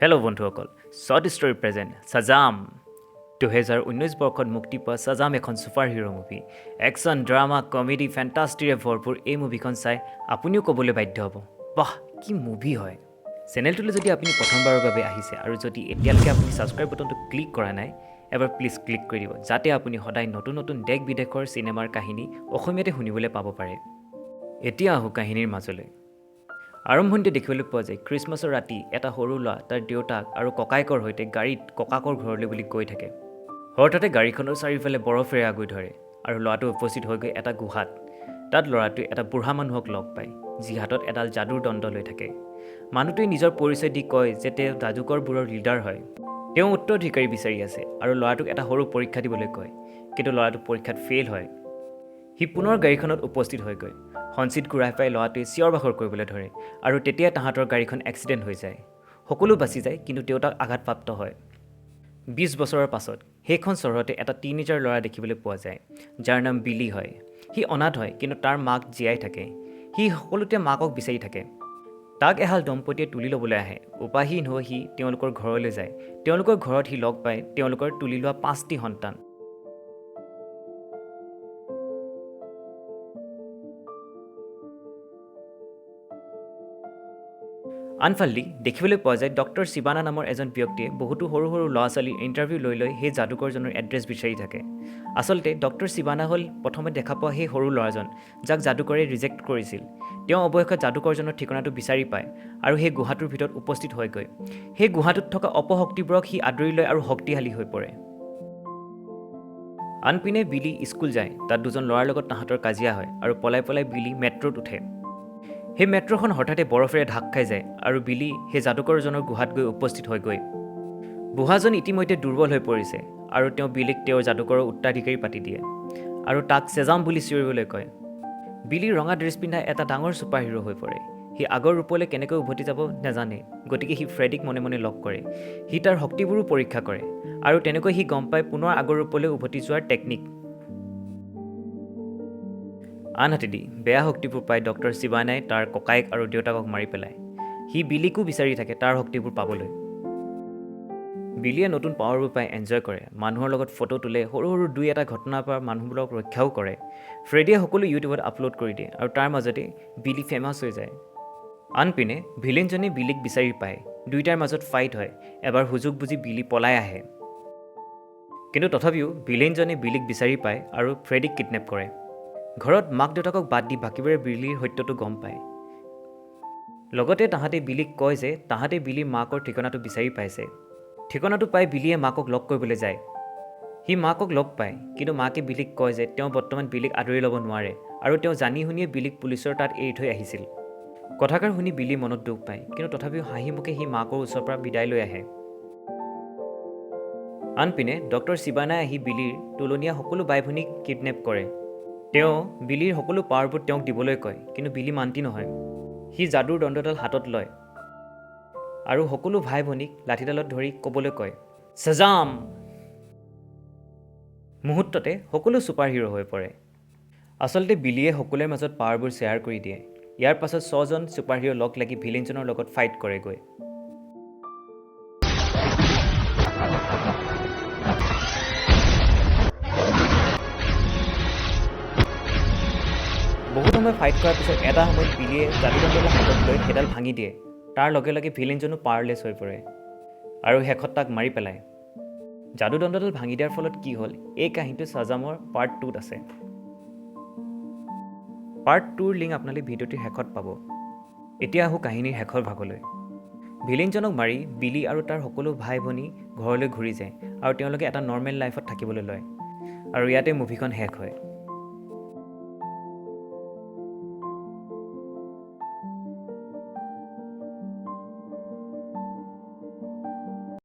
Hello' বন্ধুসকল, short story present ছাজাম। 2019 বৰ্ষত মুক্তি পোৱা ছাজাম এখন super hero movie. Action, drama, comedy, ফেণ্টাষ্টিৰে ভৰপূৰ এই মুভিখন চাই আপুনিও ক'বলৈ বাধ্য হ'ব, বাহ, কি মুভি হয়! চেনেলটোলৈ যদি আপুনি প্ৰথমবাৰৰ বাবে আহিছে আৰু যদি এতিয়ালৈকে আপুনি ছাবস্ক্ৰাইব বটনটো ক্লিক কৰা নাই, এবাৰ প্লিজ ক্লিক কৰি দিব, যাতে আপুনি সদায় নতুন নতুন দেশ বিদেশৰ চিনেমাৰ কাহিনী অসমীয়াতে শুনিবলৈ পাব পাৰে। এতিয়া আহোঁ কাহিনীৰ মাজলৈ। আৰম্ভণিতে দেখিবলৈ পোৱা যায়, খ্ৰীষ্টমাছৰ ৰাতি এটা সৰু ল'ৰা তাৰ দেউতাক আৰু ককায়েকৰ সৈতে গাড়ীত ককাকৰ ঘৰলৈ বুলি গৈ থাকে। হঠাতে গাড়ীখনৰ চাৰিওফালে বৰফেৰে আগুৰি ধৰে আৰু ল'ৰাটো উপস্থিত হৈ গৈ এটা গুহাত। তাত ল'ৰাটোৱে এটা বুঢ়া মানুহক লগ পায়, যি হাতত এডাল যাদুৰ দণ্ড লৈ থাকে। মানুহটোৱে নিজৰ পৰিচয় দি কয় যে তেওঁ যাদুকৰবোৰৰ লিডাৰ হয়। তেওঁ উত্তৰাধিকাৰী বিচাৰি আছে আৰু ল'ৰাটোক এটা সৰু পৰীক্ষা দিবলৈ কয়। কিন্তু ল'ৰাটো পৰীক্ষাত ফেইল হয়। সি পুনৰ গাড়ীখনত উপস্থিত হয়গৈ। সঞ্চিত ঘূৰাই পাই ল'ৰাটোৱে চিঞৰ বাখৰ কৰিবলৈ ধৰে আৰু তেতিয়া তাহাঁতৰ গাড়ীখন এক্সিডেণ্ট হৈ যায়। সকলো বাচি যায়, কিন্তু দেউতাক আঘাতপ্ৰাপ্ত হয়। 20 বছৰৰ পাছত সেইখন চহৰতে এটা টিনেজাৰ ল'ৰা দেখিবলৈ পোৱা যায়, যাৰ নাম বিলি হয়। সি অনাথ হয়, কিন্তু তাৰ মাক জীয়াই থাকে। সি সকলোতে মাকক বিচাৰি থাকে। তাক এহাল দম্পতীয়ে তুলি ল'বলৈ আহে। উপায়হীন হৈ সি তেওঁলোকৰ ঘৰলৈ যায়। তেওঁলোকৰ ঘৰত সি লগ পায় তেওঁলোকৰ তুলি লোৱা পাঁচটি সন্তান। আনফালেদি দেখিবলৈ পোৱা যায়, ডক্টৰ শিৱানা নামৰ এজন ব্যক্তিয়ে বহুতো সৰু সৰু ল'ৰা ছোৱালীৰ ইণ্টাৰভিউ লৈ লৈ সেই যাদুকৰজনৰ এড্ৰেছ বিচাৰি থাকে। আচলতে ডক্টৰ শিৱানা হ'ল প্ৰথমে দেখা পোৱা সেই সৰু ল'ৰাজন, যাক যাদুকৰে ৰিজেক্ট কৰিছিল। তেওঁ অৱশেষত যাদুকৰজনৰ ঠিকনাটো বিচাৰি পায় আৰু সেই গুহাটোৰ ভিতৰত উপস্থিত হয়গৈ। সেই গুহাটোত থকা অপশক্তিবোৰক সি আদৰি লয় আৰু শক্তিশালী হৈ পৰে। আনপিনে বিলি স্কুল যায়। তাত দুজন ল'ৰাৰ লগত তাহাঁতৰ কাজিয়া হয় আৰু পলাই পলাই বিলি মেট্ৰ'ত উঠে। সেই মেট্ৰ'খন হঠাতে বৰফেৰে ঢাক খাই যায় আৰু বিলি সেই যাদুকৰজনৰ গুহাত গৈ উপস্থিত হয়গৈ। বুঢ়াজন ইতিমধ্যে দুৰ্বল হৈ পৰিছে আৰু তেওঁ বিলিক তেওঁৰ যাদুকৰৰ উত্তৰাধিকাৰী পাতি দিয়ে আৰু তাক চেজাম বুলি চিঞৰিবলৈ কয়। বিলি ৰঙা ড্ৰেছ পিন্ধা এটা ডাঙৰ ছুপাৰ হিৰ' হৈ পৰে। সি আগৰ ৰূপলৈ কেনেকৈ উভতি যাব নাজানে, গতিকে সি ফ্ৰেডিক মনে মনে লগ কৰে। সি তাৰ শক্তিবোৰো পৰীক্ষা কৰে আৰু তেনেকৈ সি গম পায় পুনৰ আগৰ ৰূপলৈ উভতি যোৱাৰ টেকনিক। আনহাতেদি বেয়া শক্তিবোৰ পাই ডক্টৰ শিৱানাই তাৰ ককায়েক আৰু দেউতাকক মাৰি পেলায়। সি বিলিকো বিচাৰি থাকে তাৰ শক্তিবোৰ পাবলৈ। বিলিয়ে নতুন পাৱাৰবোৰ পাই এনজয় কৰে, মানুহৰ লগত ফটো তোলে, সৰু সৰু দুই এটা ঘটনাৰ পৰা মানুহবোৰক ৰক্ষাও কৰে। ফ্ৰেডিয়ে সকলো ইউটিউবত আপলোড কৰি দিয়ে আৰু তাৰ মাজতে বিলি ফেমাছ হৈ যায়। আনপিনে ভিলেইনজনে বিলিক বিচাৰি পায়। দুয়োটাৰ মাজত ফাইট হয়। এবাৰ সুযোগ বুজি বিলি পলাই আহে, কিন্তু তথাপিও ভিলেইনজনে বিলিক বিচাৰি পায় আৰু ফ্ৰেডিক কিডনেপ কৰে। ঘৰত মাক দেউতাকক বাদ দি বাকীবোৰে বিলিৰ সত্যটো গম পায়। লগতে তাহাঁতে বিলিক কয় যে তাহাঁতে বিলিৰ মাকৰ ঠিকনাটো বিচাৰি পাইছে। ঠিকনাটো পাই বিলিয়ে মাকক লগ কৰিবলৈ যায়। সি মাকক লগ পায়, কিন্তু মাকে বিলিক কয় যে তেওঁ বৰ্তমান বিলিক আদৰি ল'ব নোৱাৰে আৰু তেওঁ জানি শুনিয়ে বিলিক পুলিচৰ তাত এৰি থৈ আহিছিল। কথাষাৰ শুনি বিলি মনত দুখ পায়, কিন্তু তথাপিও হাঁহিমুখে সি মাকৰ ওচৰৰ পৰা বিদায় লৈ আহে। আনপিনে ডক্টৰ শিৱানাই আহি বিলিৰ তোলনীয়া সকলো বাই ভনীক কিডনেপ কৰে। তেওঁ বিলিৰ সকলো পাৱাৰবোৰ তেওঁক দিবলৈ কয়, কিন্তু বিলি মান্তি নহয়। সি যাদুৰ দণ্ডডাল হাতত লয় আৰু সকলো ভাই ভনীক লাঠিডালত ধৰি ক'বলৈ কয়, "ছাজাম!" মুহূৰ্ততে সকলো ছুপাৰ হিৰ' হৈ পৰে। আচলতে বিলিয়ে সকলোৰে মাজত পাৱাৰবোৰ শ্বেয়াৰ কৰি দিয়ে। ইয়াৰ পাছত ছজন ছুপাৰ হিৰ' লগ লাগি ভিলেইনজনৰ লগত ফাইট কৰেগৈ। বহুত সময় ফাইট কৰাৰ পিছত এটা সময়ত বিলিয়ে যাদুদণ্ডডাল হাতত লৈ সেইডাল ভাঙি দিয়ে। তাৰ লগে লগে ভিলেইনজনো পাৱাৰলেছ হৈ পৰে আৰু শেষত তাক মাৰি পেলায়। যাদুদণ্ডডাল ভাঙি দিয়াৰ ফলত কি হ'ল, এই কাহিনীটো ছাজামৰ পাৰ্ট 2ত আছে। পাৰ্ট 2ৰ লিংক আপোনালোকে ভিডিঅ'টিৰ শেষত পাব। এতিয়া আহোঁ কাহিনীৰ শেষৰ ভাগলৈ। ভিলেইনজনক মাৰি বিলি আৰু তাৰ সকলো ভাই ভনী ঘৰলৈ ঘূৰি যায় আৰু তেওঁলোকে এটা নৰ্মেল লাইফত থাকিবলৈ লয় আৰু ইয়াতে মুভিখন শেষ হয়।